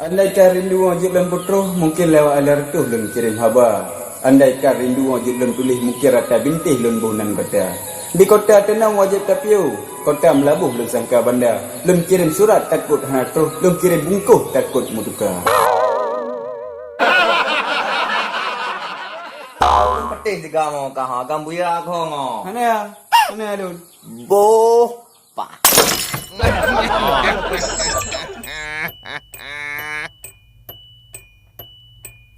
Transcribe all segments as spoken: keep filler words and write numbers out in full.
Andai ka rindu jeuet lôn peutroh, mungkin lewat alia reutôh lôn kirém haba. Andai ka rindu jeuet lôn tuléh, mungkin rata bintéh lôn boh nan kota. Di kota teuh na wajéb tapiôh, kota Meulaboh lôn sangka banda. Lôn kirém surat takot hana troh, lôn kirém bungkôh takot meutuka. Peuteh siga mo ka ha, gam buya kho ngo. Hana, hana lôn. Boh pah.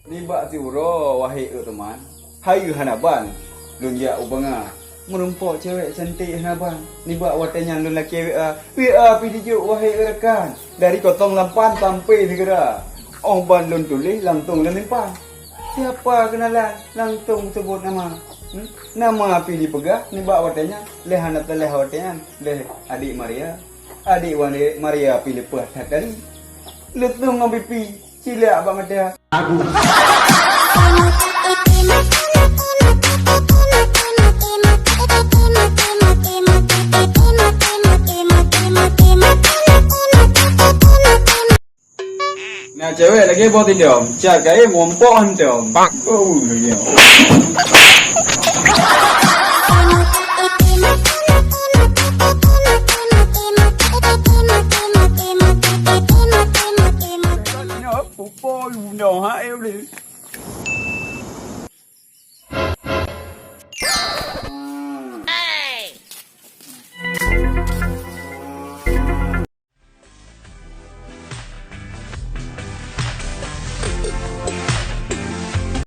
Nibak siuroe, wahé eu teuma, hayeue hana ban. Lôn jak u bangai, meurumpok cewek cantik hana ban. Nibak watée nyan lôn lakée W A, W A pih jijok, wahé eu rakan. Dari kosong lapan sampai sigeura. Óh ban lôn tuléh langsong lôn simpan. Siapa kenalan, langsong seubot nama. Hmm? Nama pih jipeugah nibak watée nyan, lé hana teuléh watée nyan, lé Adik Maria. Adik Maria pih leupah that dari. Leutung ngon pipi, cilak bak mata. Na cewek lagée boh tindom, cat kayém mumpok hantom. Bak. Oh, lagée.